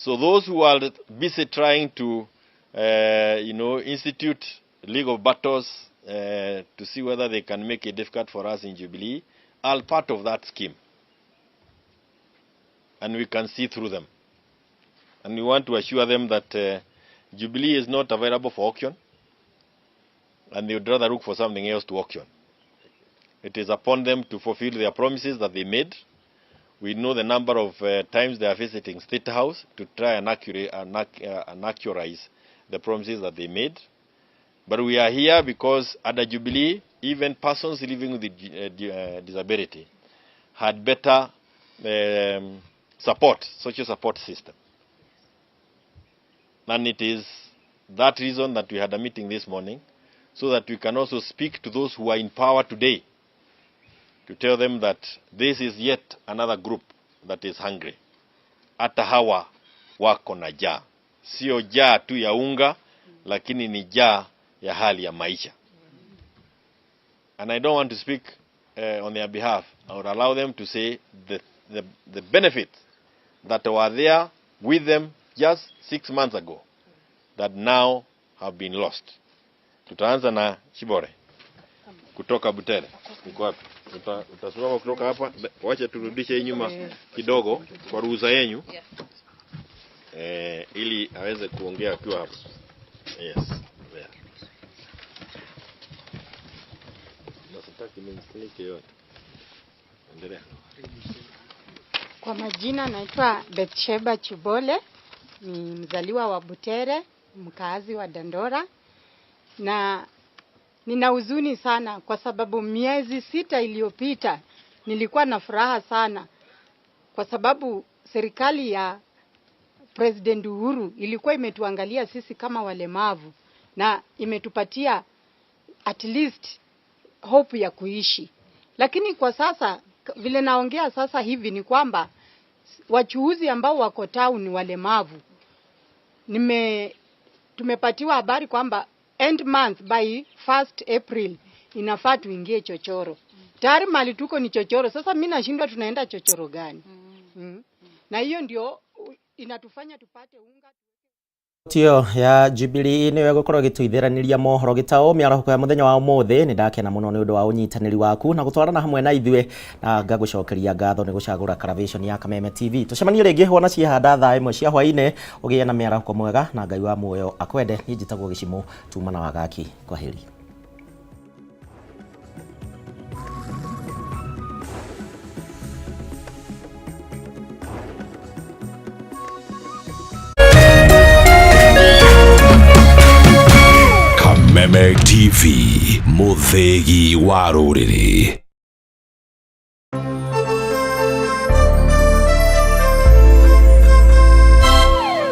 So those who are busy trying to, institute legal battles to see whether they can make it difficult for us in Jubilee are part of that scheme. And we can see through them. And we want to assure them that Jubilee is not available for auction, and they would rather look for something else to auction. It is upon them to fulfill their promises that they made. We know the number of times they are visiting State House to try and, accurize the promises that they made. But we are here because at the Jubilee, even persons living with disability had better support, social support system. And it is that reason that we had a meeting this morning, so that we can also speak to those who are in power today, to tell them that this is yet another group that is hungry. Hata hawa wako na njaa, sio njaa tu ya unga, lakini ni njaa ya hali ya maisha. And I don't want to speak on their behalf. I would allow them to say the benefits that were there with them just 6 months ago that now have been lost. Tutaanza na Chibore kutoka Butere. Uko wapi? Utasimama kutoka hapa. Wacha turudishe hii nyuma kidogo kwa ruhusa yenyu. Ili aweze kuongea akiwa hapa. Yes. There. Na sitaki nimfunike yote. Endelea. Kwa majina naitwa Bethsheba Chibole, ni mzaliwa wa Butere, mkaazi wa Dandora, na nina huzuni sana kwa sababu miezi 6 iliyopita nilikuwa na furaha sana kwa sababu serikali ya President Uhuru ilikuwa imetuangalia sisi kama walemavu na imetupatia at least hope ya kuishi. Lakini kwa sasa vile naongea sasa hivi ni kwamba wachuuzi ambao wako town ni walemavu. Tumepatiwa habari kwamba end month by 1st April inafaa tuingie chochoro. Tayari mali tuko ni chochoro. Sasa mimi nashindwa tunaenda chochoro gani? Na hiyo ndio inatufanya tupate unga. Tio ya Jubilee niwe gukorwo gituithiraniria mohoro gitao miarahũko ya muthenya wa umuthi. Ni ndakena muno ni undu wa unyitanĩri waku na gutwarana hamwe na ithuĩ, na ngagũcokeria ngatho nĩ gũcagũra Caravation ya Kameme TV. Tucemanie rĩngĩ hwana ciehanda thaa 1 cia hwainĩ. Ũgĩe na mĩarahũko mwega na Ngai wa muoyo akwende. Niĩ njĩtagwo Gĩcimũ tuma na Wagaki. Kwaheri. Kameme TV, mũthĩgi wa rũrĩrĩ.